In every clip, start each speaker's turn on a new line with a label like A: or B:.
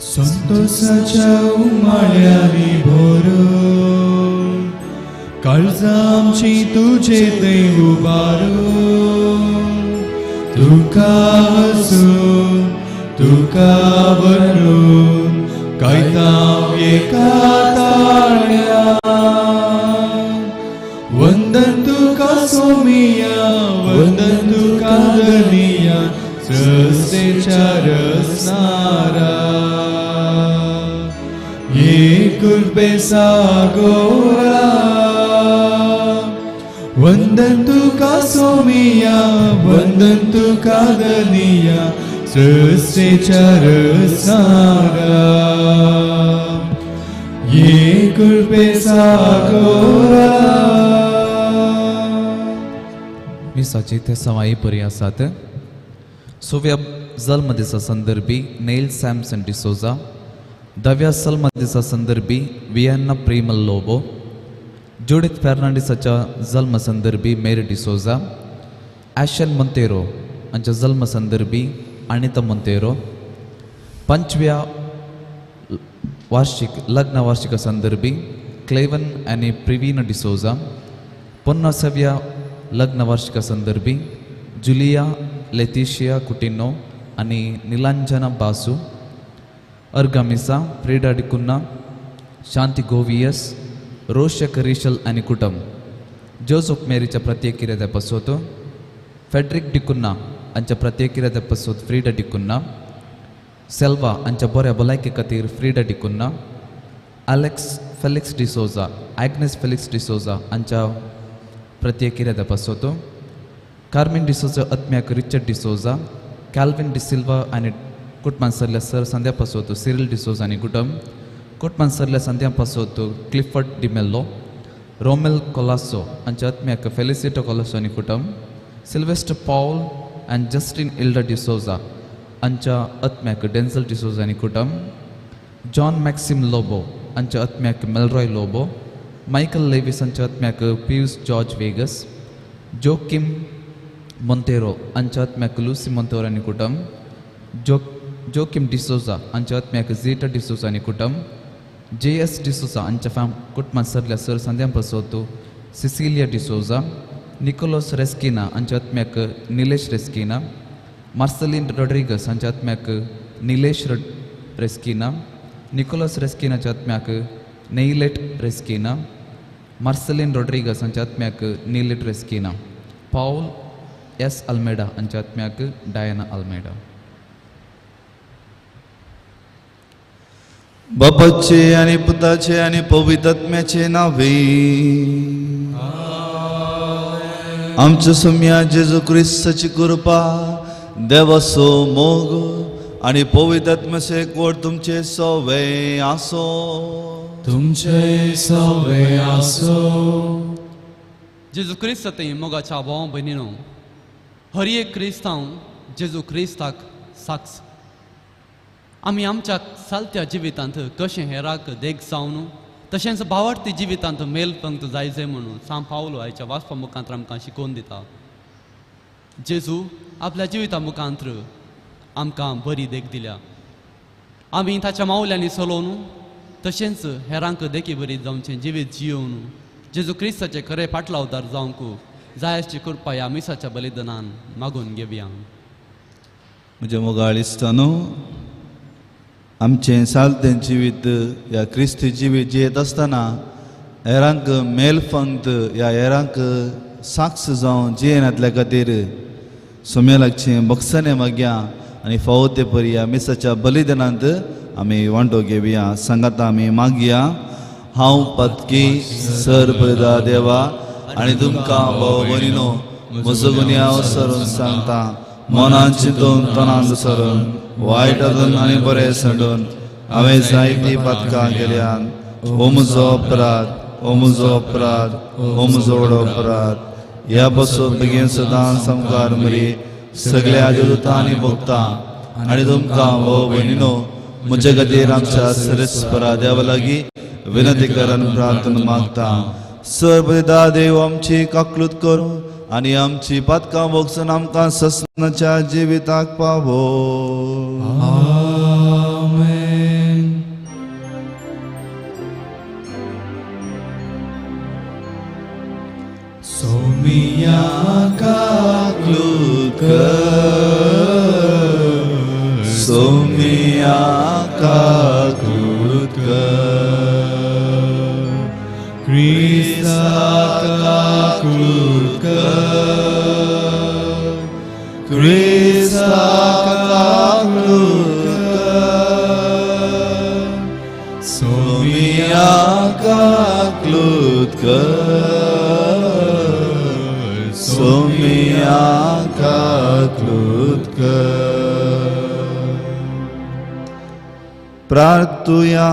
A: संतोषाच्या उमाळ्यांनी भरून काळजां आमची तुजे थंय उबारून तुका हसून तुका भरून गायता एका ताळ्यान. वंदन तुका सोमिया, वंदन तुका धनिया, सृष्टेच्या रचणारा. ये कृपे सागोरा. वंदन तुका सोमिया, वंदन तुका धनिया, सृष्टेच्या रचणारा. ये कृपे सागोरा.
B: मिसाची ते सवाई बरी आसात. सव्या जल्म दिसा संदर्भी नेल सॅमसन डिसोजा. दव्या सल्म दिसा संदर्भी वियन्ना प्रेमल लोबो. जुडीत फेर्नांडीसाच्या जल्म संदर्भी मेरी डिसोजा. ॲशन मोंतेरो हांच्या जल्म संदर्भी अनिता मोंतेरो. पंचव्या वार्षिक लग्न वार्षिक संदर्भी क्लेवन आनी प्रिवीन डिसोजा. पन्नासाव्या लग्न वार्षिक संदर्भी जुलिया लेतिशिया कुटिनो आनी निलांजना बासू. अर्गामिसा फ्रीडा डिकुन्ना, शांती गोवियस, रोशक रिशल आनी कुटम. जोसफ मेरीच्या प्रत्येक किर्यादा पसोत फेड्रिक डिकुन्ना हांच्या प्रत्येक किर्यादा पसोत फ्रीडा डिकुन्ना. सेल्वा हांच्या बऱ्या भलायके खातीर Frida D'Cunha. Alex Felix D'Souza, Agnes Felix D'Souza हांच्या प्रत्येक किर्यादा पसोत कार्मेन डिसोजा आत्म्याक रिचर्ड डिसोजा. कॅल्विन डिसिल्वा आनी कुटमान सरल्या सर संध्या पासोत सिरिल डिसोजा आनी कुटम. कुटमान सरल्या संध्या पासोत क्लिफर्ड डिमेल्लो. रोमेल कोलासो हांच्या आत्म्याक फेलिसिटो कोलासो आनी कुटम. सिल्वेस्टर पॉल आनी जस्टीन इल्डा डिसोजा हांच्या आत्म्याक डेन्झल डिसोजा आनी कुटम. जॉन मॅक्सिम लोबो हांच्या आत्म्याक मेलरॉय लोबो. मायकल लेवीस हांच्या आत्म्याक पियूस जॉर्ज वेगस. जोकीम मोंतेरो हांच्या आत्म्याक लुसी मोंतेरो आनी कुटम. जोकीम डिसोजा हांच्या आत्म्याक झेटा डिसोजा आनी कुटम. जे एस डिसोजा हांच्या फॅम कुटुंबान सरल्या सर संध्या पसोतू सिसिलिया डिसोजा. निकोलस रेस्किना हांच्या आत्म्याक निलेश रेस्किना. मार्सलीन रॉड्रिगस हांच्या आत्म्याक निलेश रेस्किना. निकोलस रेस्किनाच्या आत्म्याक नेइलेट रेस्किना. मार्सलीन रॉड्रिगस हांच्या आत्म्याक निलेट रेस्किना. पावल एस अल्मेडा हांच्या आत्म्याक डायना अल्मेडा.
C: बापाचे आनी पुताचे आनी पवित्र आत्म्याचे नावे. आमच्या सोम्या जेजू क्रिस्ताची कृपा, देवाचो मोग आनी पवित्र आत्म्याचो एकवट तुमचे सवे आसो.
A: तुमचे सवे आसो.
D: जेजू क्रिस्त थंय मोगाच्या भाव भयणीनो, हर एक क्रिस्तांव जेजू क्रिस्ताक साक्ष. आमी आमच्या चालत्या जिवितांत कशें हेराक देख जावन तशेंच भावार्थी जिवितांत मेल पंक्त जाय जाय म्हणून सांत पावलो आयच्या वाचपा मुखांत आमकां शिकोवन दिता. जेजू आपल्या जिविता मुखांत आमकां बरी देख दिल्या. आमी ताच्या मावल्यांनी चलोवन तशेंच हेरांक देखी बरी जावचें जिवीत जियोवन जेजू क्रिस्ताचे खरे फाटलावदार जावंक जाय अशी कृपा ह्या मिसाच्या बलिदानान मागून घेवया.
C: म्हज्या मोगाळ इश्टानो, आमचें सालतें जिवीत ह्या क्रिस्ती जिवीत जियेत आसतना हेरांक मेलफंक्त ह्या हेरांक साक्ष जावन जियेनातल्या खातीर सोम्या लागचें बक्षाने मागया आनी फावो ते परी ह्या मिसाच्या बलिदानांत आमी वांटो घेवया. सांगाता आमी मागया. हांव पातकी सर बलिदा देवा आनी तुमकां भाव भयणीनो म्हजो गुन्यांव सरून सांगता, मनान चिंतून तणान सरून वायट आदून आनी बरें सांडून हांवें जायतीं पातकां केल्यान. हो म्हजो अपराध, हो म्हजो अपराध, हो म्हजो व्हडो अपराध. ह्या पासून बेगीन सदां सामकार मरी सगळ्या देवता आनी भोगता आनी तुमकां भाव भयणीनो म्हज्या खातीर आमच्या सरेस्परा देवा लागीं विनंती करून प्रार्थना मागता. सर्वदा देव आमची काकलूत करूं आनी आमची पातकां भोगसून आमकां ससनाच्या जिविताक पावो.
A: आमेन.
C: काकलूत कर, सोमिया काकलूत कर,
A: क्रिस्ता काकलूत कर, क्रिस्ता काकलूत कर,
C: सोमिया काकलूत कर, सोमिया काकलूत कर। प्रार्थुया।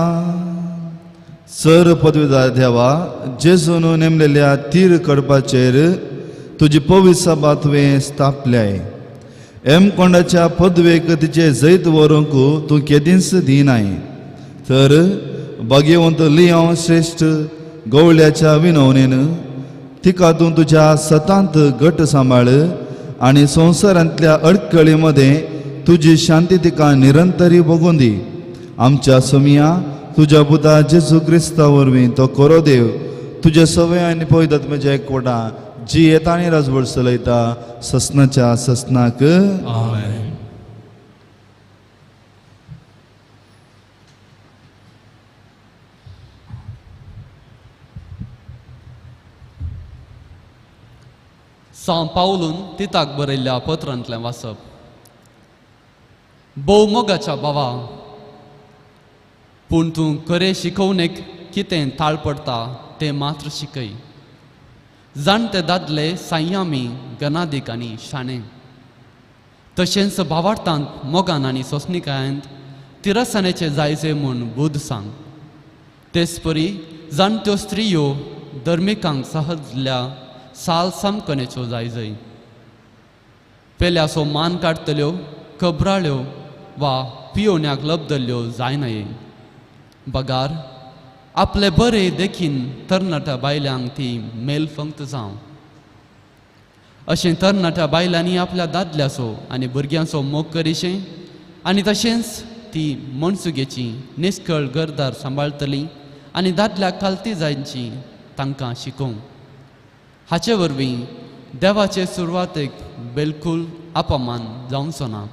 C: सर पदवीदार देवा, जेजून नेमलेल्या तीर कडपाचेर तुजी पवित्र सभा तुवें स्थापल्याय। एमकोंडाच्या पदवेक तिचे जैत व्हरूंक तूं केदींच दिनाय, तर भाग्यवंत लियांव श्रेश्ठ गवळ्याच्या विनवणेन तिका तूं तुज्या सतांत घट सांबाळ आनी संवसारांतल्या अडकळी मदें तुजी शांती तिका निरंतरी भोगून दी। आमच्या सोमिया तुज्या पुता जेजू क्रिस्ता वरवीं तो खरो देव तुज्या सवय आनी पवित्र आत्म्याच्या एकवटा जी येता आनी राजवट चलयता ससनाच्या ससनाक।
A: आमेन।
D: सांव पावलून तिताक बरयल्ल्या पत्रांतलें वाचप। भोव मोगाच्या भावा, पूण तूं खरें शिकोवणेक कितें ताळ पडटा तें मात्र शिकय। जाणटे दादले संयमी, गनादीक आनी शाणे, तशेंच भावार्थांत मोगान आनी सोंसणिकायेंत तिरसाणेचें जायचे म्हूण बूद सांग। तेच परी जाणट्यो स्त्रियो धर्मिकांक सहजल्या साल सामकनेच्यो जायजय। पेल्याचो मान काडटल्यो, खबराळ्यो वा पियोण्याक लबदल्ल्यो जायनाये। बगार आपले बरे देखीन तरणाट्या बायल्यांक ती मेलफंक्त जावं। अशें तरणाट्या बायलांनी आपल्या दादल्याचो आनी भुरग्यांचो मोग करिशें आनी तशेंच ती मनसुगेची निस्कळ घरदार सांबाळटली आनी दादल्याक खालती जायची तांकां शिकोवंक। हाचे वरवीं देवाचे सुरवातेक बिलकूल अपमान जावचो ना।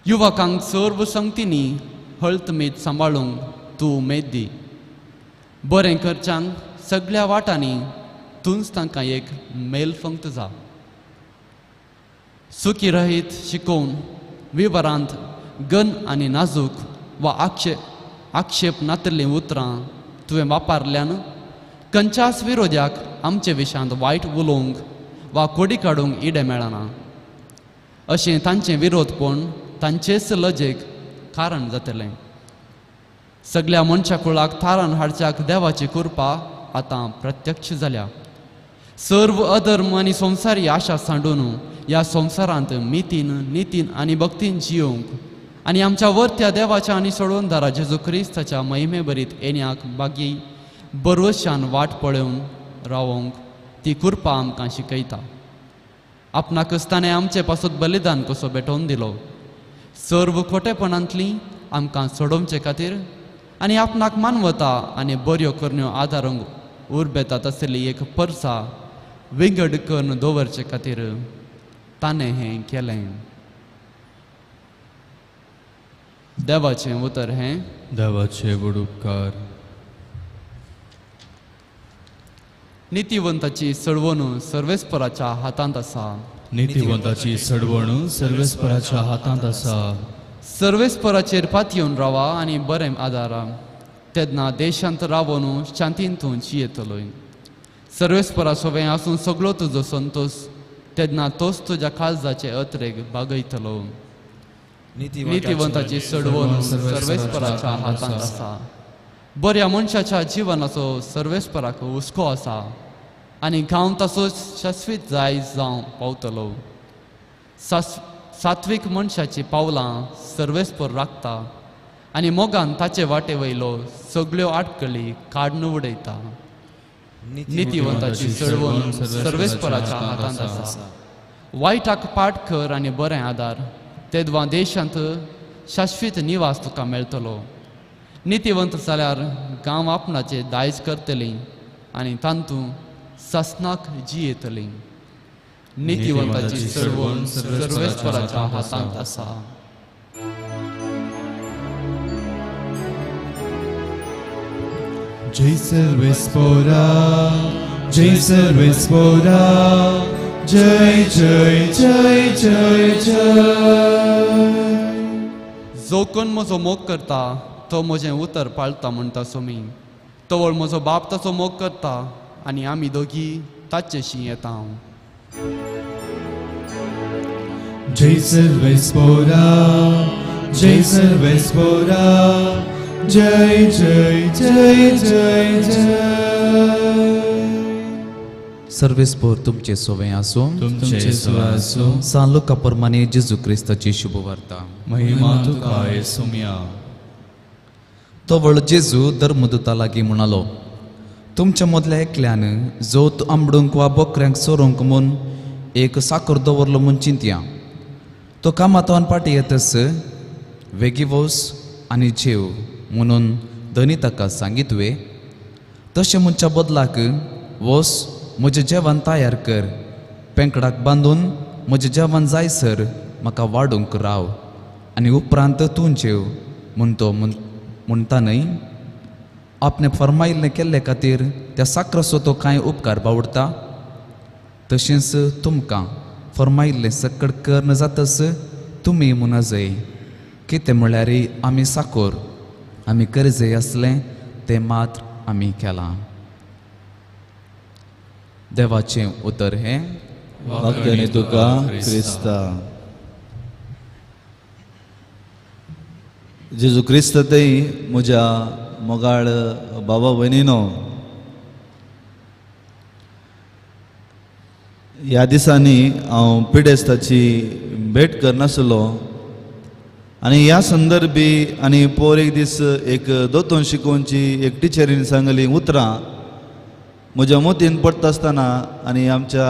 D: युवकांक सर्व संगतींनी हळतमीत सांबाळूंक तूं उमेद दी। बरें करच्यांक सगळ्या वाटांनी तूंच तांकां एक मेलफंक्त जा। सुखी रहीत शिकोवन विवरांत गन आनी नाजूक वा आक्षेप नातिल्लीं उतरां तुवें वापरल्यान खंयच्याच विरोध्याक आमचे विशांत वायट उलोवंक वा कोडी काडूंक इडें मेळना। अशें तांचें विरोधपण तांचेच लजेक कारण जातलें। सगल्या मनशा कुळाक थारान हाडच्याक देवाची कृपा आतां प्रत्यक्ष जाल्या। सर्व अधर्म आनी संवसारी आशा सांडून ह्या संवसारांत मितीन, नितीन आनी भक्तीन जियोवंक आनी आमच्या वरत्या देवाच्या आनी सोडवणदारा जेजू क्रिस्ताच्या महिमे भरीत येण्याक बागी बरवशान वाट पळोवन रावोंक ती कृपा आमकां शिकयता। आपणाकच ताणें आमचे पासत बलिदान कसो भेटोवन दिलो, सर्व खोटेपणांतली आमकां सोडोवचे खातीर आनी आपणाक मानवता आनी बऱ्यो करण्यो आदारूंक उरबेतात आसली एक परसा विंगड करून दवरचे खातीर ताणें हें केलें। देवाचें उतर हें।
A: देवाचे व्हड उपकार।
D: नितिवंताची सडवण सर्वेस्पराच्या हातांत आसा।
A: नितिवंताची सडवण सर्वेस्पराच्या हातांत आसा।
D: सर्वेस्पराचेर पातयेवन रावा आनी बरें आदारा, तेन्ना देशांत रावन शांतीन तूं जियेतलो। सर्वेस्परा सोवें आसून सगळो तुजो संतोश, तेन्ना तोच तुज्या काळजाचे अत्रेक बागयतलो। नितिवंताची सडवण सर्वेस्पराच्या हातांत आसा। बऱ्या मनशाच्या जिवनाचो सर्वेस्पराक हुस्को आसा आनी गांव ताचो शाश्वीत जाय जावं पावतलो। सात्वीक मनशाची पावलां सर्वेस्पर राखता आनी मोगान ताचे वाटे वयलो सगळ्यो आडकळी काडून उडयता। नितिवंताची सडवण सर्वेस्पराच्या हातांत आसा। वायटाक पाट कर आनी बरें आदार, तेदवां देशांत शाश्वीत निवास तुका मेळटलो। नितिवंत जाल्यार गांव आपणाचे दायज करतली आनी तांतूं सासनाक जियेतली। नितीवंताची चडवण सर्वेस्पराच्या हातांत आसा.
A: जय सर्वेस्पोरा, जय सर्वेस्पोरा, जय जय जय जय जय.
D: जो कोण म्हजो मोग करता तो म्हजें उतर पाळता म्हणटा सोमी. तवळ म्हजो बाप ताचो मोग करता आनी आमी दोगी ताचेशी येता.
A: जय सर्वेस्पोरा, जय सर्वेस्पोरा, जय जय जय जय जय.
B: सर्वेस्पोर तुमचे सोवे आसूं.
A: तुमचे सोवे आसूं.
B: सान लुका प्रमाणे जेजू क्रिस्ताची शुभवार्ता.
A: महिमा तुका येसुम्या.
B: तवळ जेजू धर्मदूता लागीं म्हणालो, तुमच्या मदल्या एकल्यान जोत आंबडूंक वा बोकऱ्यांक चोरूंक म्हूण एक साकर दवरलो म्हूण चिंतया. तो कामांतल्यान फाटीं येतस वेगीं वस आनी जेव म्हणून धनी ताका सांगीत वे. तशें म्हणच्या बदलाक वस म्हजें जेवण तयार कर, पेंकडाक बांदून म्हजें जेवण जायसर म्हाका वाडूंक राव आनी उपरांत तूं जेव म्हूण तो म्हणटा न्हय. आपणें फर्मायिल्लें केल्ले खातीर त्या साकराचो तो कांय उपकार बावडटा. तशेंच तुमकां फर्मायिल्लें सकट कर्ण जातस तुमी म्हणा जाय, कितें म्हळ्यार आमी साकोर, आमी करजय आसलें तें मात्र आमी केलां. देवाचें उतर हें.
C: वाक्याने तुका क्रिस्ता. जेजू क्रिस्त थंय म्हज्या मोगाळ बाबा भयणीनो, ह्या दिसांनी हांव पिडेस्ताची भेट करनासलो आनी ह्या संदर्भी आनी पोर एक दीस एक दोतोन शिकोवची एक टिचरीन सांगली उतरां म्हज्या मोतीन पडटा आसतना आनी आमच्या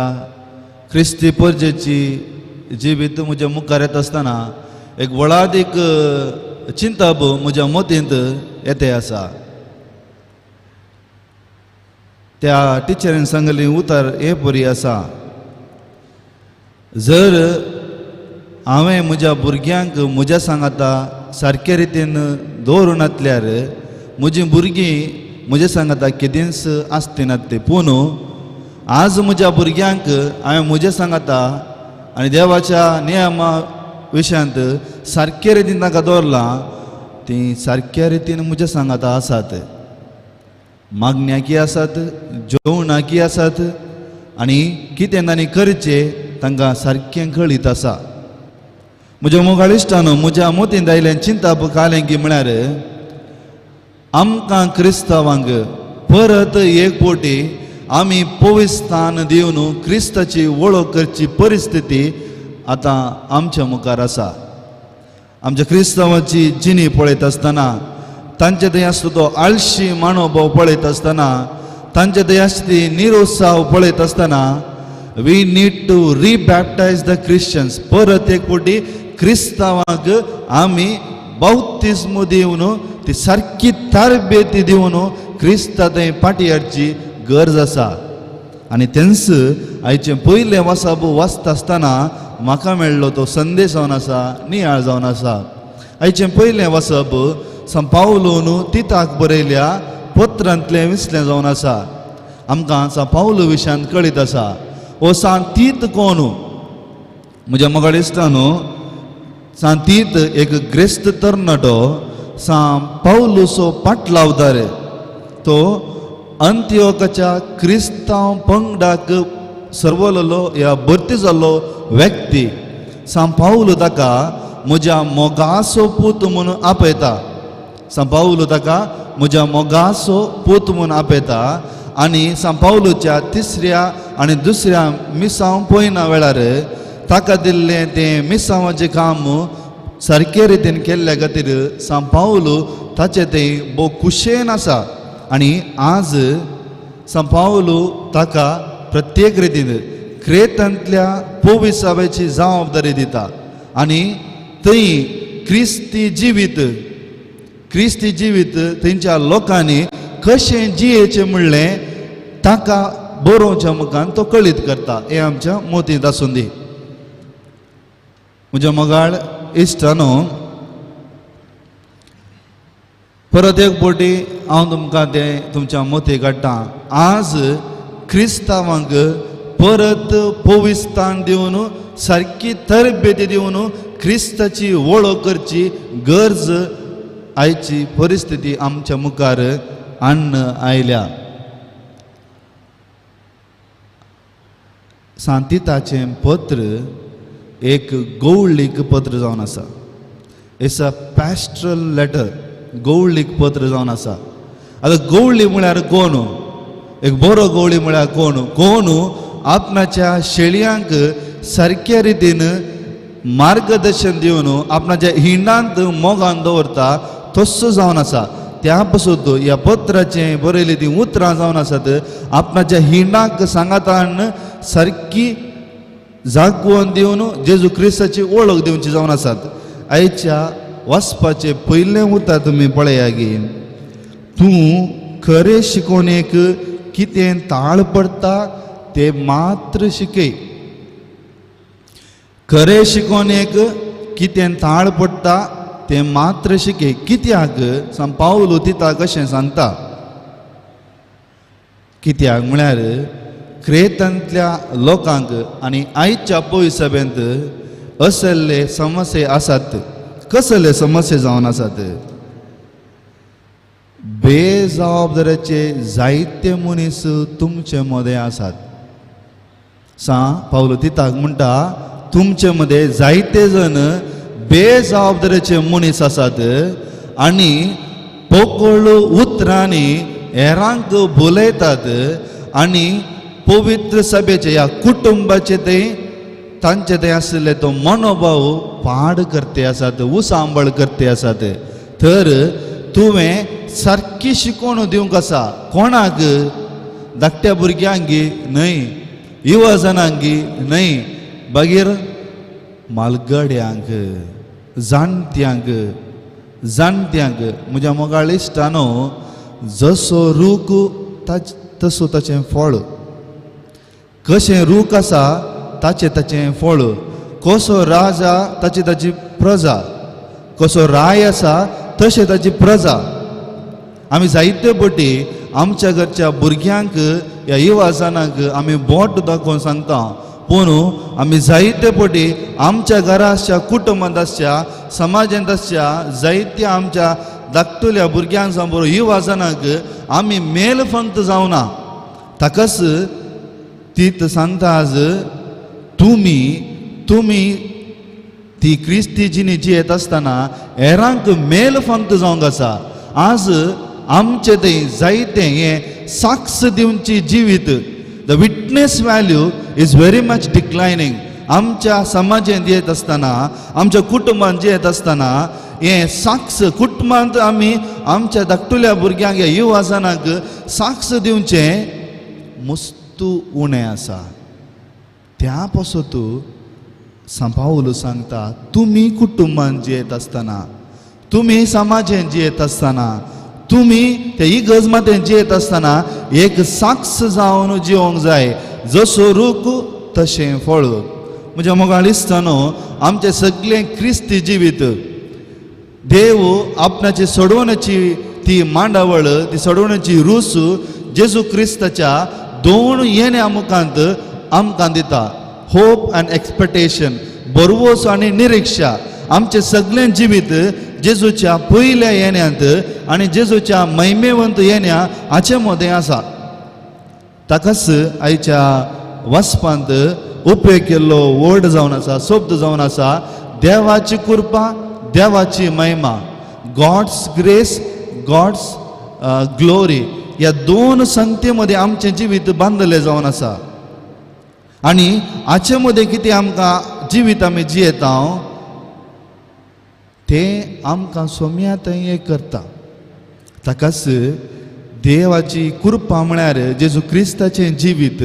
C: क्रिस्ती परजेची जिवीत म्हज्या मुखार येता आसतना एक व्हडादीक चिंताप म्हज्या मोतींत येते आसा. त्या टिचरीन सांगली उतर हे परी आसा, जर हांवें म्हज्या भुरग्यांक म्हज्या सांगाता सारके रितीन दवरूं नासल्यार म्हजीं भुरगीं म्हज्या सांगाता केदींच आसतिनात ती. पूण आज म्हज्या भुरग्यांक हांवें म्हज्या सांगाता आनी देवाच्या नियमा विशयांत सारके रितीन तांकां दवरलां, तीं सारक्या रितीन म्हज्या सांगाता आसात, मागण्याकी आसात, जेवणाकी आसात आनी कितें तांणी करचें तांकां सारकें कळीत आसा. म्हज्या मोगाळ इश्टानो, म्हज्या मोतींत आयलें चिंताप कालें की म्हळ्यार आमकां क्रिस्तांवांक परत एक फावटी आमी पवित्र दिवन क्रिस्ताची वळख करची परिस्थिती आतां आमच्या मुखार आसा. आमच्या क्रिस्तांवाची जिणी पळयत आसतना, तांचे थंय आसता तो आळशी मानोभाव पळयत आसतना, तांचे थंय आसता ती निरुत्साह पळयत आसतना, we need to rebaptize the Christians. परत एक फावटी क्रिस्तांवांक आमी बाप्तिस्म दिवन ती सारकी तरबेती दिवन क्रिस्ता थंय फाटीं हाडची गरज आसा. आनी तेंच आयचें पयलें वासाबू वाचता आसतना म्हाका मेळ्ळो तो संदेश जावन आसा, नियाळ जावन आसा. आयचें पयलें वासप सांत पावलून तिताक बरयल्या पत्रांतलें विसलें जावन आसा. आमकां सांत पावलू विशयान कळीत आसा. हो सांत तीत कोण? म्हज्या मोगाळ इश्टानो, सांत तीत एक ग्रेस्त तरणाटो सांत पावलूचो पाटलावदार. तो अंत्योकाच्या क्रिस्तांव पंगडाक सर्वलेलो ह्या भरती जाल्लो व्यक्ती. सांत पावलू ताका म्हज्या मोगाचो पूत म्हूण आपयता. सांत पावलू ताका म्हज्या मोगाचो पूत म्हूण आपयता. आनी सांत पावलूच्या तिसऱ्या आनी दुसऱ्या मिसांव पळयना वेळार ताका दिल्लें तें मिसांवाचें काम सारके रितीन केल्ल्या खातीर सांत पावलू ताचें तें भोव खुशेन आसा. आनी आज सांत पावलू ताका प्रत्येक रितीन क्रेतांतल्या पोविसावाची जबाबदारी दिता आनी थंय क्रिस्ती जिवीत, क्रिस्ती जिवीत थंयच्या लोकांनी कशें जियेचें म्हणलें ताका बरोवच्या मुखान तो कळीत करता. हें आमच्या मोतींत आसूं दी. म्हज्या मोगाळ इश्टानो, परत एक बोटी हांव तुमकां तें तुमच्या मोती काडटा. आज क्रिस्तांवांक परत पविस्तान दिवन सारकी तरबेती दिवन क्रिस्ताची वळख करची गरज आयची परिस्थिती आमच्या मुखार हाडून आयल्या. सांतिताचें पत्र एक गौळीक पत्र जावन आसा. It's a pastoral letter, गौळीक पत्र जावन आसा. आतां गवळी म्हळ्यार कोण? एक बरो गवळी म्हळ्यार कोण? कोण आपणाच्या शेळयांक सारक्या रितीन मार्गदर्शन दिवन आपणाच्या हिंडांत मोगान दवरता तस्सो जावन आसा. त्या पासून ह्या पत्राचें बरयलें तीं उतरां जावन आसात आपणाच्या हिंडाक सांगातान सारकी जागवण दिवन जेजू क्रिस्ताची वळख दिवची जावन आसात. आयच्या वाचपाचें पयलें उतर तुमी पळया गी, तूं खरें शिकोवणेक कितें ताळ पडटा तें मात्र शिकय. खरें शिकोवणेक कितें ताळ पडटा तें मात्र शिकय. कित्याक सांग पावलो तिता कशें सांगता? कित्याक म्हळ्यार क्रेतांतल्या लोकांक आनी आयच्या पयसभेंत असले समस्ये आसात. कसले समस्ये जावन आसात? बेजबाबदाराचे जायते मनीस तुमचे मदें आसात. सा पावलो तिताक म्हणटा तुमचे मदें जायते जण बेजबाबदाराचे मनीस आसात आनी पोकळ उतरांनी हेरांक बोलयतात आनी पवित्र सभेचे ह्या कुटुंबाचे ते तांचे ते आशिल्ले तो मनोभाव पाड करते आसात, उसांबळ करते आसात. तर तुवें सारकी शिकोवन दिवंक आसा. कोणाक? धाकट्या भुरग्यांक न्हय, युवजनांक न्हय, मागीर म्हालगड्यांक, जाणट्यांक. जाणट्यांक म्हज्या मोगाळ इश्टानो, जसो रूख तसो ताचें फळ. कशें रूख आसा ताचें ताचें फळ. कसो राजा ताची ताची प्रजा, कसो राय आसा तशें ताची प्रजा. आमी जायते पटी आमच्या घरच्या भुरग्यांक ह्या युवाजनांक आमी बोट दाखोवन सांगता, पूण आमी जायते पटी आमच्या घरा आसच्या, कुटुंबांत आसच्या, समाजांत आसच्या जायत्या आमच्या धाकटुल्या भुरग्यांक जावं बरो युवाजनांक आमी मेल फंक्त जावना. ताकाच तीत सांगता आज तुमी तुमी ती क्रिस्ती जिणी जियेत आसतना हेरांक मेल फंक्त जावंक आसा. आज आमचें तें जायतें हें साक्ष दिवची जिवीत, the witness value is very much declining. आमच्या समाजांत येत आसतना, आमच्या कुटुंबांत जियेत आसतना हें साक्ष कुटुंबांत आमी आमच्या धाकटुल्या भुरग्यांक ह्या युवाजनांक साक्ष दिवचें मुस्तू उणें आसा. त्या पासत सांपावलो सांगता तुमी कुटुंबांत जियेत आसतना, तुमी समाजांत जियेत आसतना, तुमी ते इगर्ज मातें जियेत आसतना एक साक्ष जावन जिवंक जाय. जसो रूख तशें फळ. म्हज्या मोगाळ इश्टानो, आमचें सगळें क्रिस्ती जिवीत देव आपणाची सोडवण्याची ती मांडावळ, ती सोडवण्याची रूस जेजू क्रिस्ताच्या दोन येण्या मुखांत आमकां दिता. होप आनी एक्सपेक्टेशन, बरवस आनी निरिक्षा. आमचें सगळें जिवीत जेजूच्या पयल्या येण्यांत आनी जेजूच्या महिमेवंत येण्या हाचे मदें आसा. ताकाच आयच्या वाचपांत उपेग केल्लो वर्ड जावन आसा, शब्द जावन आसा देवाची कृपा, देवाची महिमा, गॉड्स ग्रेस, गॉड्स ग्लोरी. ह्या दोन संगते मदें आमचें जिवीत बांदलें जावन आसा. आनी हाचे मदें कितें आमकां जिवीत आमी जियेता तें आमकां सोम्या थंय एक करता. ताकाच देवाची कृपा म्हळ्यार जेजू क्रिस्ताचें जिवीत,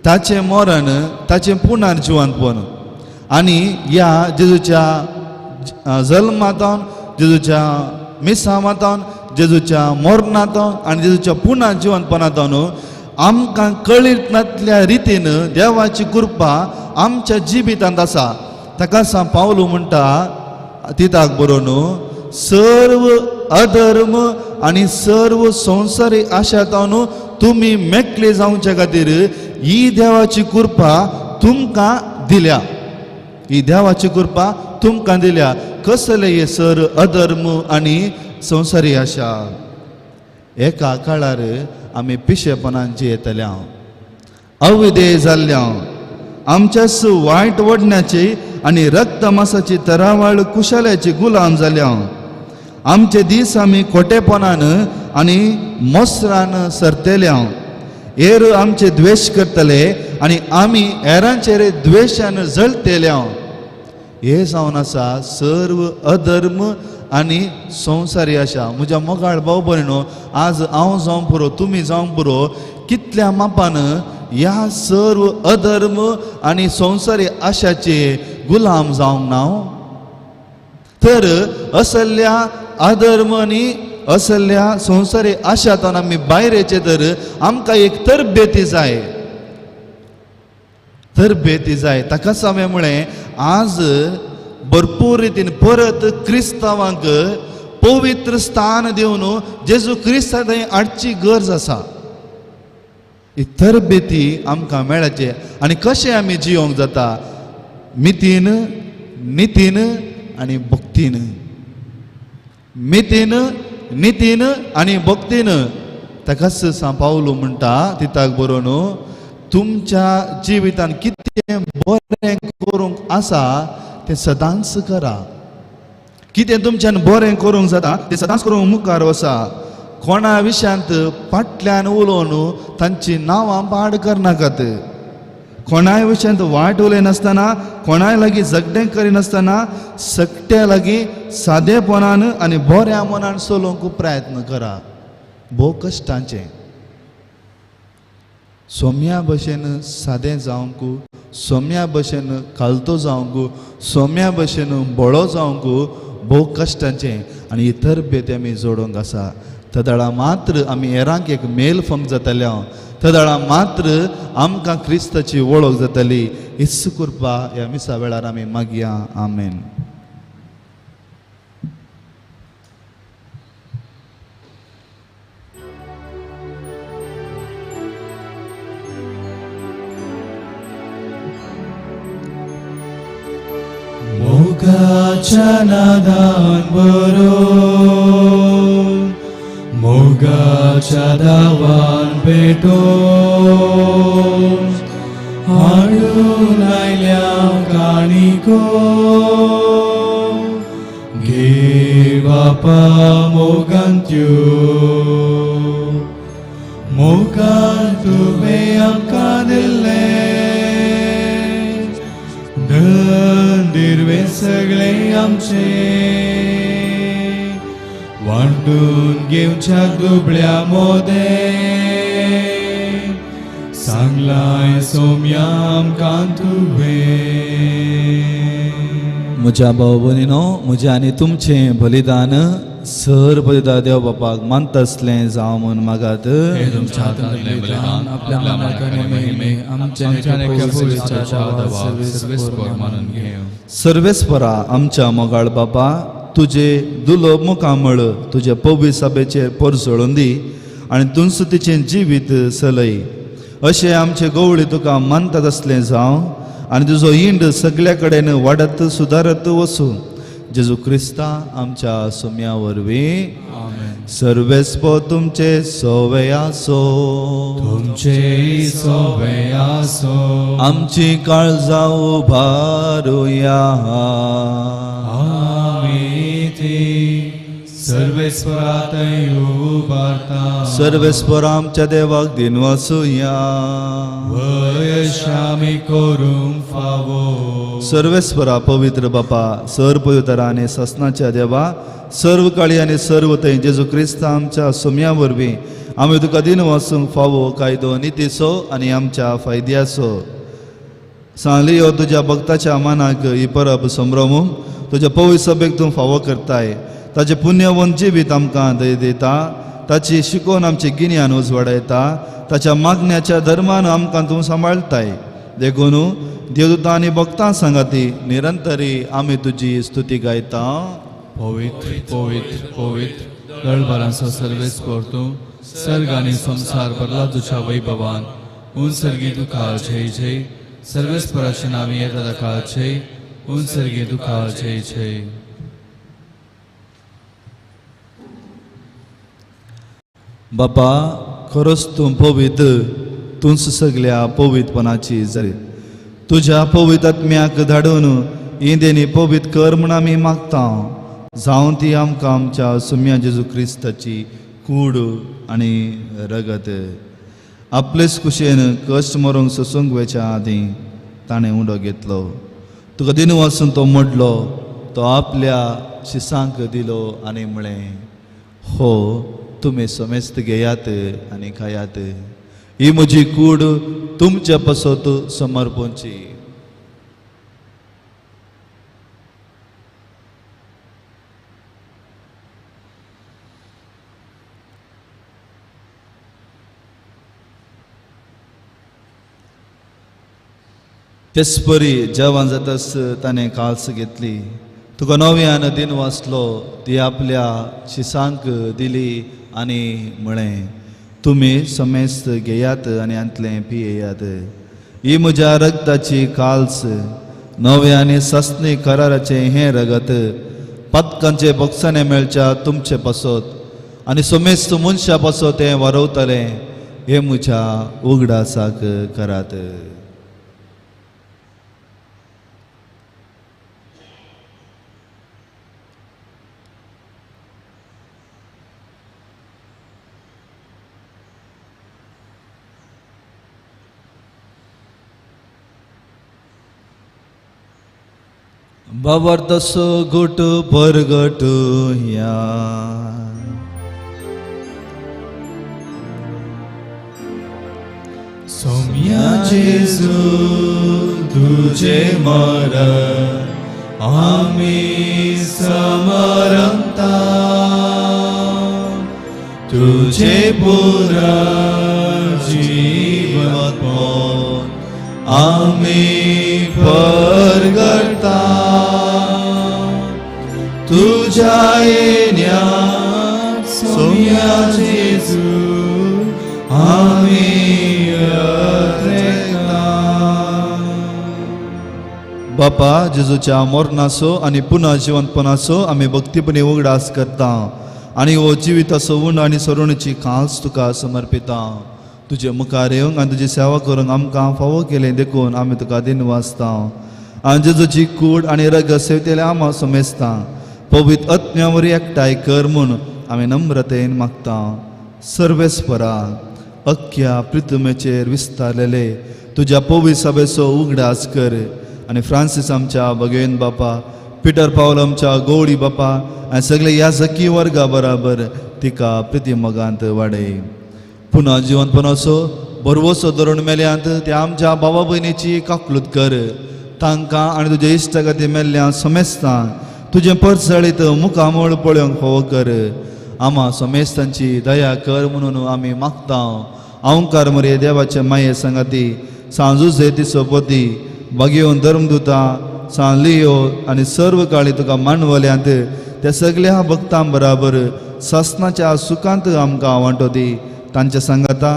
C: ताचें मरण, ताचें पुनर्जिवंतपण आनी ह्या जेजूच्या जल्मांतावन, जेजूच्या मिसामांतावन, जेजूच्या मरणांतावन आनी जेजूच्या पुनर्जिवंतपणांतावन आमकां कळीत नातल्या रितीन देवाची कृपा आमच्या जिवितांत आसा. ताका सांग पावलू म्हणटा तिताक बरोवन, सर्व अधर्म आनी सर्व संवसारी आशा जावन तुमी मेकले जावचे खातीर ही देवाची कृपा तुमकां दिल्या. ही देवाची कृपा तुमकां दिल्या. कसले हे सर अधर्म आनी संवसारी आशा? एका काळार आमी पिशेपणान जियेतले, अविधेय जाल्ले, आमच्याच वायट वडण्याची आनी रक्तमासाची तरावळ कुशाल्याची गुलाम जाल्या. आमचे दीस आमी खोटेपणान आनी मोसरान सरतेल्या. हेर आमचे द्वेश करतले आनी आमी हेरांचेर द्वेशान जळतेल्या. हे जावन आसा सर्व अधर्म आनी संवसारी आशा. म्हज्या मोगाळ भाव भयणो, आज हांव जावंक पुरो, तुमी जावंक पुरो, कितल्या मापान ह्या सर्व अधर्म आनी संवसारी आशाचे गुलाम जावंक ना. तर असल्या अधर्म आनी असल्या संवसारी आशांतल्यान आमी भायर येचे तर आमकां एक तरबेती जाय, तरबेती जाय. ताकाच हांवें म्हळें आज भरपूर रितीन परत क्रिस्तांवांक पवित्र स्थान दिवन जेजू क्रिस्ता थंय हाडची गरज आसा. ही तरबेती आमकां मेळचे आनी कशें आमी जियोंक जाता? मितीन, नितीन आनी भक्तीन. मितीन, नितीन आनी भक्तीन. ताकाच सांग पावलू म्हणटा तिताक बरोवन, तुमच्या जिवितान कितें बरें करूंक आसा तें सदांच करा. कितें तुमच्यान बरें करूंक जाता तें सदांच करूंक मुखार वसा. कोणा विशयांत फाटल्यान उलोवन तांची नांवां पाड करनाकात. कोणाय विशयांत वायट उलयनासतना, कोणाय लागीं झगडें करिनासतना, सगट्या लागीं सादेपणान आनी बऱ्या मनान चलोवंक प्रयत्न करा. भोव कश्टांचें सोम्या भशेन सादें जावंक, सोम्या भशेन खालतो जावंक, सोम्या भशेन बळो जावंक भोव कश्टांचें. आनी ही तरबेती आमी जोडूंक आसा. तदळा मात्र आमी हेरांक एक मेल फंक जातले, तदळा मात्र आमकां क्रिस्ताची वळख जातली. हीच कृपा ह्या मिसा वेळार आमी मागया. आमेन.
A: मोगाच्या नादान बरोवन, मोगाच्या दावान पेटोवन, हाडून आयल्या काणिको, घे बापा मोगान त्यो, मोगान तुवें आमकां दिल्लें दिरवे सगळे आमचे, वांटून घेवच्या दुबळ्या मोदे, सांगलाय सोम्या आमकां तुवें.
C: म्हज्या भाव भयणीनो, म्हजें आनी तुमचें बलिदान सर बलिदान देव बापाक मानता आसलें जावं म्हूण मागात.
A: हे तुमच्या हातांतलें बलिदान आपल्या मानाक आनी महिमेक आमच्या सर्वेस्पर मानून घेवं.
C: सर्वेस्परा आमच्या मोगाळ बापा, तुजे दुलो मुखामळ तुजे पवी सभेचेर परजळून दी आनी तुमचें जिवीत सलय. अशें आमचे गवळी तुका मानतात आसलें जावं आनी तुजो इंड सगल्या कडेन वाडत सुदारत वचूं. जेजू क्रिस्ता आमच्या सोम्या वरवीं. सर्वेस्पर तुमचे सोवे आसो,
A: तुमचे सोवे आसो.
C: आमची काळजां उबारुया.
A: आमी ती सर्वेस्परातय उबारता.
C: सर्वेस्पर आमच्या देवाक दिनवासुया.
A: वयशामी करूंक फावो.
C: सर्वेस्परा पवित्र बापा, सर्व पवित्र आनी ससनाच्या देवा, सर्व काळी आनी सर्व थंय जेजू क्रिस्ता आमच्या सोम्या वरवीं आमी तुका दिनवासूंक फावो कायदो नितीचो आनी आमच्या फायद्याचो. सांगली हो तुज्या भक्ताच्या मनाक ही परब संभ्रमूंक तुज्या पवित्र सभेक तूं फावो करताय. ताचें पुण्यवंत जिवीत आमकां दय दिता, ताची शिकोवन आमचें गिन्यान उजवाडायता, ताच्या मागण्याच्या धर्मान आमकां तूं सांबाळताय. देखून देवदूतां आनी भक्तां सांगाती निरंतरी आमी तुजी स्तुती गायता.
A: पवित्र पवित्र पवित्र दळभरांचो सर्वेस्पर तूं, सर्ग आनी संवसार भरला तुज्या वैभवान. उंचर्गी तुका जय जय. सर्वेस्पराचे नांवी येता ताका जय. उंचर्गी तुका जय जय.
C: बापा खरोच तूं पवित्र, तूंच सगल्या पवित्रपणाची जरी. तुज्या पवित्र आत्म्याक धाडून इंदेनी पवित्र कर म्हूण आमी मागता. जावं ती आमकां आमच्या सुम्या जेजू क्रिस्ताची कूड आनी रगत. आपलेच कुशेन कश्ट मरूंक सोसूंक वेच्या आदीं ताणें उंडो घेतलो. तुका दिन वासून तो मोडलो, तो आपल्या शिसांक दिलो आनी म्हळें, हो तुमी समेस्त घेयात आनी खायात, ही म्हजी कूड तुमच्या पासत समर्पणची. तेचपरी जेवण जाताच ताणें काल्स घेतली, तुका नव्यान दिन वाचलो, ती आपल्या शिसांक दिली आनी म्हळें, तुमी समेस्त घेयात आनी हांतलें पियेयात, ही म्हज्या रगताची काल्स, नव्या आनी सासणी कराराचें हें रगत पातकांचे बक्षाणे मेळच्या तुमचे पासत आनी समेस्त मनशा पासत तें वारवतलें, हें म्हज्या उगडासाक करात. बाबार्थसो गुट परगट ह्या
A: सोम्या जेजू तुझे मरण आमी समरंता, तुझे पुरा जीवन आमी परगटा, तुझ्या येण्या सोम्या जेजू आमी अत्रेता.
C: बापा जेजूच्या मरणाचो आनी पुनः जिवंतपणाचो आमी भक्तीपणी उगडास करता आनी हो जिविताचो उंड आनी सरुणीची खास तुका समर्पिता. तुजे मुखार येवंक आनी तुजी सेवा करूंक आमकां फावो केलें देखून आमी तुका दिन वाचता. आनी जेजूची कूड आनी रगत सेवतेले आमा समेजता पवित्र आत्म्या वरवीं एकठांय कर म्हूण आमी नम्रतेन मागता. सर्वेस्परा अख्ख्या प्रितुमेचेर विस्तारलेले तुज्या पवित्र सभेचो उगडास कर आनी फ्रांसीस आमच्या भगवेन बापा, पिटर पावल आमच्या गौडी बापा आनी सगळे ह्या सखी वर्गा बराबर तिका प्रिती मोगांत वाडय. पुनः जिवनपणाचो बरवसो धरून मेल्यांत त्या आमच्या बाबा भयणीची काकलूत कर. तांकां आनी तुज्या इश्टा खातीर मेल्ल्या समेस्तांक तुजें परसळीत मुखामळ पळोवंक फावो कर. आमा समेस्तांची दया कर म्हणून आमी मागता. ओंकार मरे देवाचे माये सांगाती सांजूसे ती सोपती बागेवन धर्मदुता सान लियो आनी सर्व काळी तुका मांडवल्यांत त्या सगळ्या भक्तां बराबर सासनाच्या सुखांत आमकां वांटो दी. तांच्या सांगाता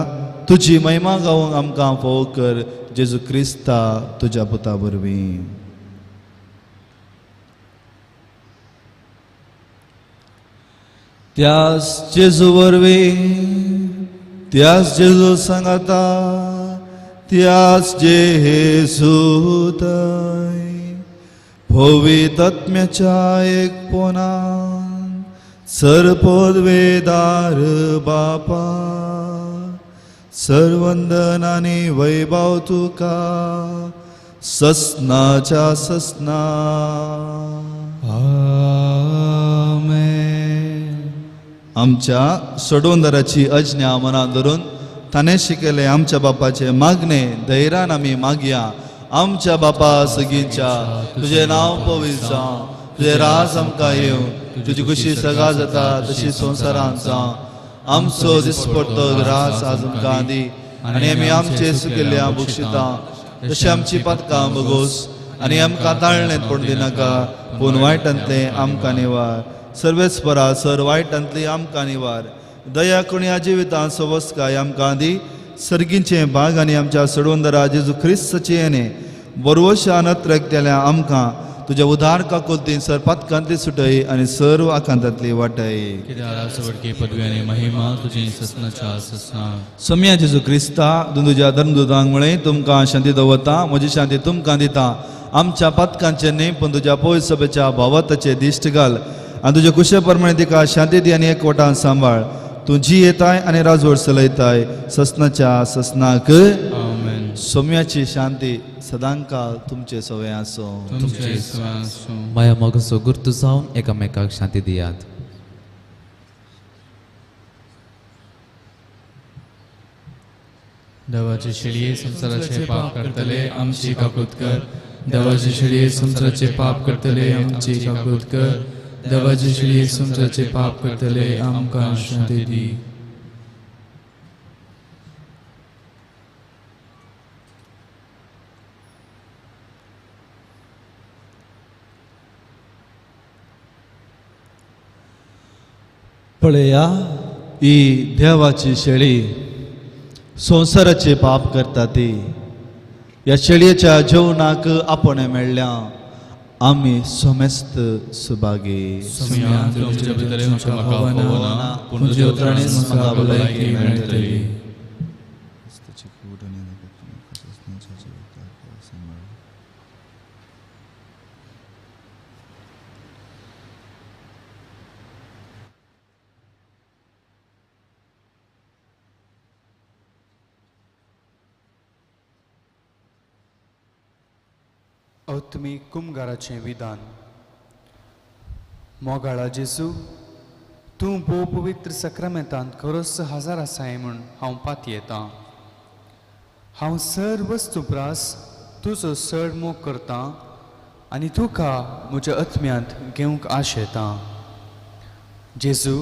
C: तुजी महिमा गावंक आमकां फावो कर जेजू क्रिस्ता तुज्या पुता वरवीं. त्यास जेजू वरवीं, त्यास जेजू सांगाता, त्यास जेजू थंय पवित्र आत्म्याच्या एकपणान सर्वपदवेदार बापा सर्वंदन आनी वैभव तुका ससनाच्या ससना.
A: आमेन.
C: आमच्या सोडवणदाराची अज्ञा मनात धरून ताणें शिकयलें आमच्या बापाचे मागणे धैर्यान आमी मागया. आमच्या बापा सगींच्या तुजें नांव पवित्र जावं, तुजें राज आमकां येवं, तुजी खुशी सगळा जाता तशी संवसारांत जावं. आमचो दिसपडतो ग्रास आज आमकां दी आनी आमी आमचे सुकेल्ल्या बक्षिता तशें आमची पातकां बगोस आनी आमकां ताळणेंत पडूं दिनाका पूण वायटांतलें आमकां निवार. सर्वेच परा सर वायटांतली आमकां निवार. दया करून ह्या जिवितांत सवस्काय आमकां दी. सर्गींचे भाग आनी आमच्या सडवंदरा जेजू क्रिस्ताचे येणे बरवशा नत्रकतेल्या आमकां तुज्या उदार काकुलतीन सर पातकांतली सुटय आनी सर्व आकांतांतली वाटय.
A: पदवी आनी महिमा तुजी ससनाच्या ससना.
C: सोम्या जेजू क्रिस्ता तुज्या धर्मदूतांक म्हळें तुमकां शांती दवरता म्हजी शांती तुमकां दिता. आमच्या पातकांचे न्हय पूण तुज्या पवित्र सभेच्या भावाताचे दिश्ट घाल आनी तुज्या कुशे प्रमाणे तिका शांती दी आनी एकवटान सांबाळ. तूं जी येताय आनी राजवट चलयताय ससनाच्या ससनाक.
A: आमेन.
C: सोम्याची शांती सदांकाळ तुमचे सवय आसूं.
A: तुमचे सवय आसूं.
B: माया मोगाचो गुर्तू जावन एकामेकाक शांती दियात.
A: देवाचे शेळये संवसाराचे पाप करतले आमची काकूत कर. देवाचे शेळये संवसाराचे पाप करतले आमची काकूत कर. देवाचे शेळये संवसाराचे पाप करतले आमकां शांती दी.
C: पळया ही देवाची शेळी संवसाराचे पाप करता ती. ह्या शेळयेच्या जेवणाक आपण मेळ्ळ्या आमी समेस्त सुभागी.
E: आत्मीक कुमगाराचें विधान. मोगाळा जेजू, तूं भोव पवित्र सक्रामेंतांत खरोच हजार आसाय म्हूण हांव पातयेतां. हांव सर वस्तू प्रास तुजो चड मोग करतां आनी तुका म्हज्या आत्म्यांत घेवंक आशेतां. जेजू,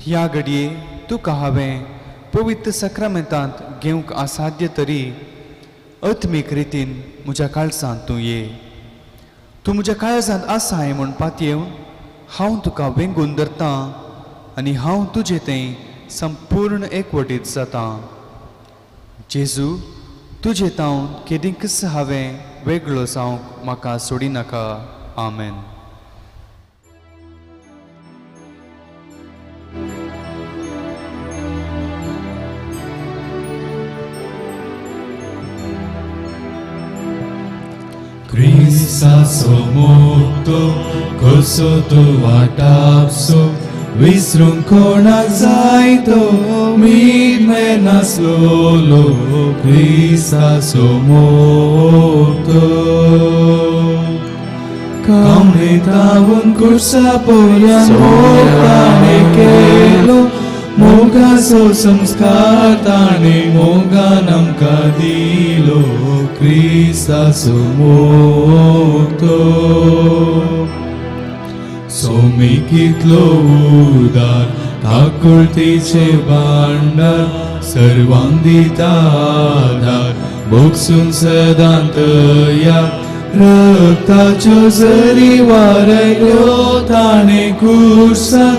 E: ह्या घडये तुका हांवें पवित्र सक्रामेंतांत घेवंक असाध्य तरी आत्मीक रितीन म्हज्या काळजांत तूं ये. तूं म्हज्या काळजांत आसाय म्हूण पातयेवन हांव तुका वेंगून धरतां आनी हांव तुजे थंय संपूर्ण एकवटीत जातां. जेजू, तुजे तावन केदींकच हांवें वेगळो जावंक म्हाका सोडिनाका. आमेन.
A: क्रिस्ताचो मोगतो कसो तो वाटापसो विसरूंक कोणाक जाय तो मीत मेनासलोलो. क्रिस्ताचो मोगतो कामणे तावून कुर्सा पोल्यान मोग ताणें केलो. मोगाचो संस्कार ताणें मोगान आमकां दिलो. क्रिस्ताचो मोगतो सोमी कितलो उदार काकुळतीचे भांडार सर्वांक दिता आदार भोगसून सदां तयार. रक्ताच्यो झरी वारयल्यो ताणें कुर्सार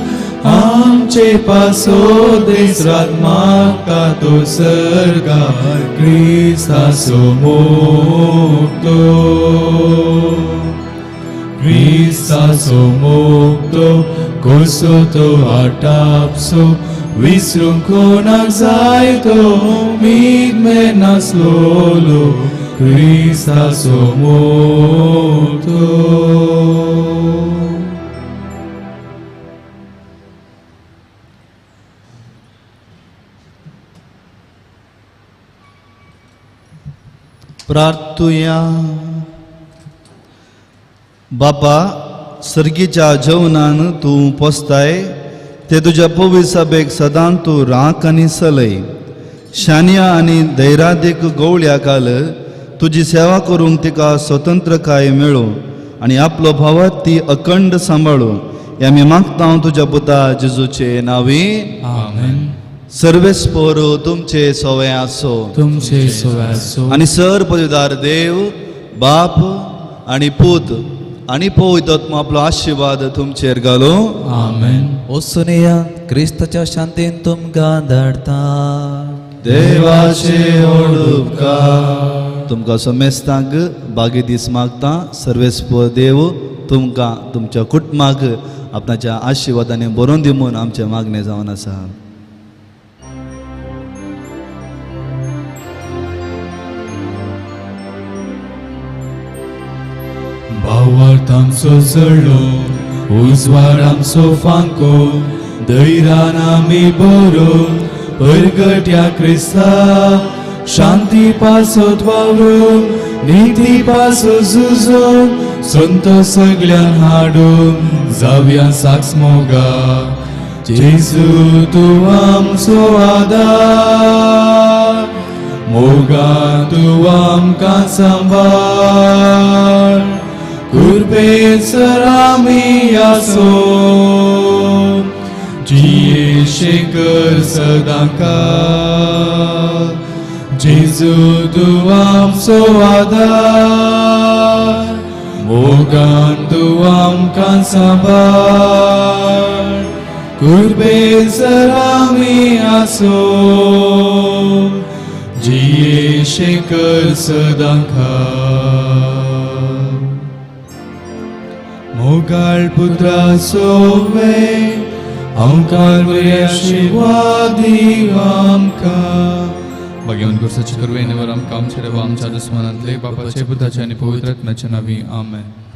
A: आमचे पासो दीस रात मागता तो सर्गार. क्रिस्ताचो मोगतो क्रिस्ताचो मोगतो कसो तो आटापसो विसरूंक कोणाक जाय तो मीत मेनासलोलो. क्रिस्ताचो मोगतो.
C: प्रार्थुया. बापा, सर्गीच्या जेवणान तूं पोसताय ते तुज्या पवित्र सभेक सदां तूं राख आनी सलय. शान्या आनी धैरादीक गवळ्या घाल तुजी सेवा करूंक तिका स्वतंत्रकाय मेळूं आनी आपलो भावात ती अखंड सांबाळूं. हें आमी मागता तुज्या पुता जेजूचे नांवी.
A: आमेन.
C: सर्वेस्पोर तुमचे सोवे आसो.
A: तुमचे सोवे आसो.
C: आनी सर पदवीदार देव बाप आनी पूत आनी पवित्र आत्मो आपलो आशिर्वाद तुमचेर घालूं.
A: आमेन.
B: वचून क्रिस्ताच्या शांतीन तुमकां धाडटा.
C: देवाचे उपकार. तुमकां समेस्तांक बागी दीस मागता. सर्वेस्पोर देव तुमकां तुमच्या कुटुंबाक आपणाच्या आशिर्वादांनी बरोवन दी म्हूण आमचें मागणें जावन आसा.
A: भावार्थ आमचो जळ्ळो, उजवाड आमचो फांको, धैर्यान आमी बरो परगट्या क्रिस्ता, शांती पासत वावरून, निती पासत झुजून, संत सगळ्यांक हाडून जावया साक्ष मोगा. जेजू तूं आमचो आदार, मोगान तूं आमकां सांबाळ, कृपेसर आमी आसो, जियेशे कर सदांकाळ. जेजू तूं आमचो आदार, मोगान तूं आमकां सांबाळ, कृपेसर आमी आसो, जियेशे कर सदांकाळ. मोगाळ पुत्रा सोवे आमकां आशिर्वाद दी आमकां. भाग्यवंत गुरसाची कृपेन वर आमकां आमच्या देवा आमच्या दुस्मनांतले बापाचे पुताचे आनी पवित्र आत्म्याच्या नांवी. आमेन.